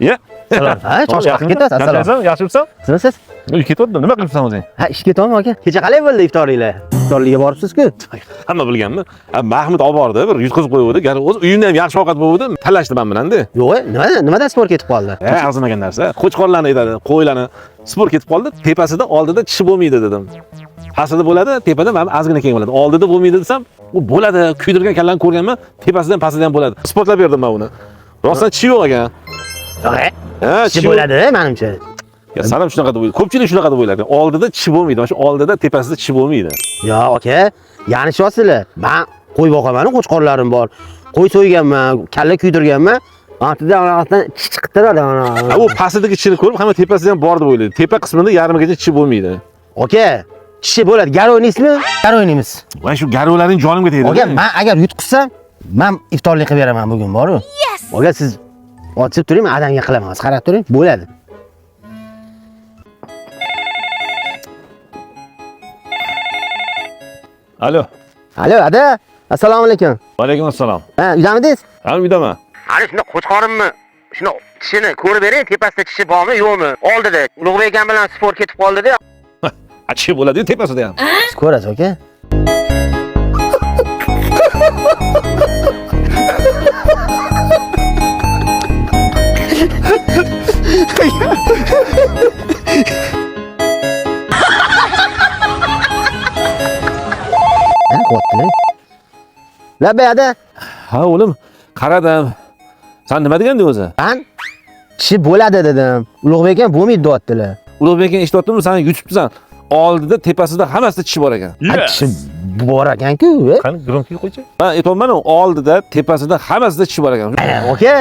Ya. Salom. Ha, choshqaq ketasiz. Assalom. Yaxshimisan? Siz? Uyga ketyaptim. Nima qilibsan o'zing? Ha, ishga ketyapman aka. Kecha qalay bo'ldi iftorliklar? Iftorlikka boribsiz-ku. Hamma bilganmi? Ha, Mahmud olib bordi, bir yutqizib qo'yuvdi. Gar o'zi uyimda ham yaxshi ovqat bo'luvdi. Talashdi men bilan-da. Yo'q, nimadan sport ketib qoldi? Ha, arzimagan narsa. Qo'chqorlarni aytadi, qo'ylarni sport ketib qoldi. Tepasida oldida tishi bo'lmaydi dedim. Pastida bo'ladi, tepada mana ozgina keng bo'ladi. Oldida bo'lmaydi desam, u bo'ladi, kuydirgan kallani ko'rganman, tepasidan pastida ham bo'ladi. Sportlab berdim men uni. Rostdan tishi yo'q ekan. Yo'q, Ha, tishi bo'ladi, menimcha. Ya san ham shunaqa deb o'ylaysan. Ko'pchilik shunaqa deb o'ylaydi. Oldida tishi bo'lmaydi. Mana shu oldida tepasida tishi bo'lmaydi. Yo, aka, yanishyapsizlar. Men qo'y boqaman, qo'chqorlarim bor. Qo'y so'yganman, kalla kuydirganman. Ortidan tish chiqib turadi Ha, ana. u pastidagi tishini ko'rib, hamma tepasida ham bor deb o'ylaydi. Tepa qismida yarmigacha tishi bo'lmaydi. Aka, tishi bo'ladi. Gar o'ynaysizmi? Gar o'ynaymiz. Voy shu garovlaring jonimga tegdi. Aka, men agar yutqizsam, men iftorlik qilib beraman bugun, boru. Aka, siz ochib turing, men adamga qilaman. Hozir qarab turing, bo'ladi. Alo. Alo, ada. Assalomu alaykum. Va alaykum assalom. Ha, uydamidingiz? Ha, uydaman. Ana shunda qo'chqorimni, shuni tishini ko'rib bering, tepasida tishi bormi, yo'qmi? Oldida Ulug'bek akam bilan sport ketib qoldi-da. Ha, tishi bo'ladi tepasida ham. Siz ko'rasiz, aka. Ana qo'yaptilar. Labbay ada. Ha, o'g'lim, qaradim. San nima deganding o'zi? Man tishi bo'ladi dedim. Ulug'bek akam bo'lmaydi deyaptilar. Ulug'bek aka eshityaptimi? San yutibsan. Oldida, tepasida hammasida tishi bor ekan. Ha, tishi bor ekan-ku. Qani, gromkiy qo'ychi. Men aytyapman-ku, oldida, tepasida hammasida tishi bor ekan. Aka,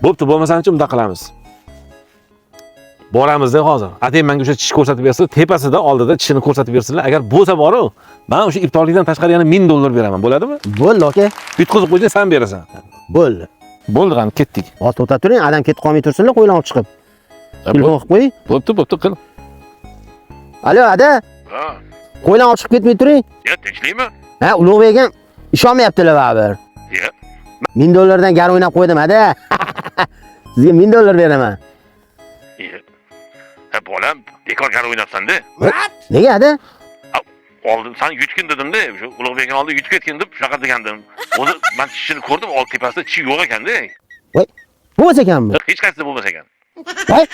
Bo'pti, bo'lmasamchi bunday qilamiz. Boramizda hozir. Atay menga o'sha tish ko'rsatib bersin, tepasida, oldida tishini ko'rsatib bersinlar. Agar bo'lsa boru, men o'sha iftorlikdan tashqari yana $1000 beraman. Bo'ladimi? bo'ldi aka. Yutqizib qo'ysang sen berasan. Bo'ldi. Bo'ldi, qani ketdik. Hozir to'xtab turing, adam ketib qolmay tursinlar, qo'ylar olib chiqib. Telefon qilib qo'ying. Bo'pti, bo'pti, qil. Alo, ada. Ha, Qo'ylar olib chiqib ketmay turing. ya tinchlikmi? Ha, Ulug'bek akam ishonmayaptilar baribir. Ya, $1000 dan gar o'ynab qo'ydim, ada. Sizga $1000 beraman. ya. Ha, bolam, bekor gar o'ynabsan-da. Nega, ada? Oldin san yutgin dedim-da, shu Ulug'bekning oldida yutib ketgin deb shunaqa degandim. O'zi men tishini ko'rdim, old tepasida tishi yo'q ekan-da. Voy, bo'lmas ekanmi? Hech qaysisi bo'lmas ekan. Voy,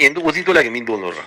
Endi o'zing to'lagin $1000ni.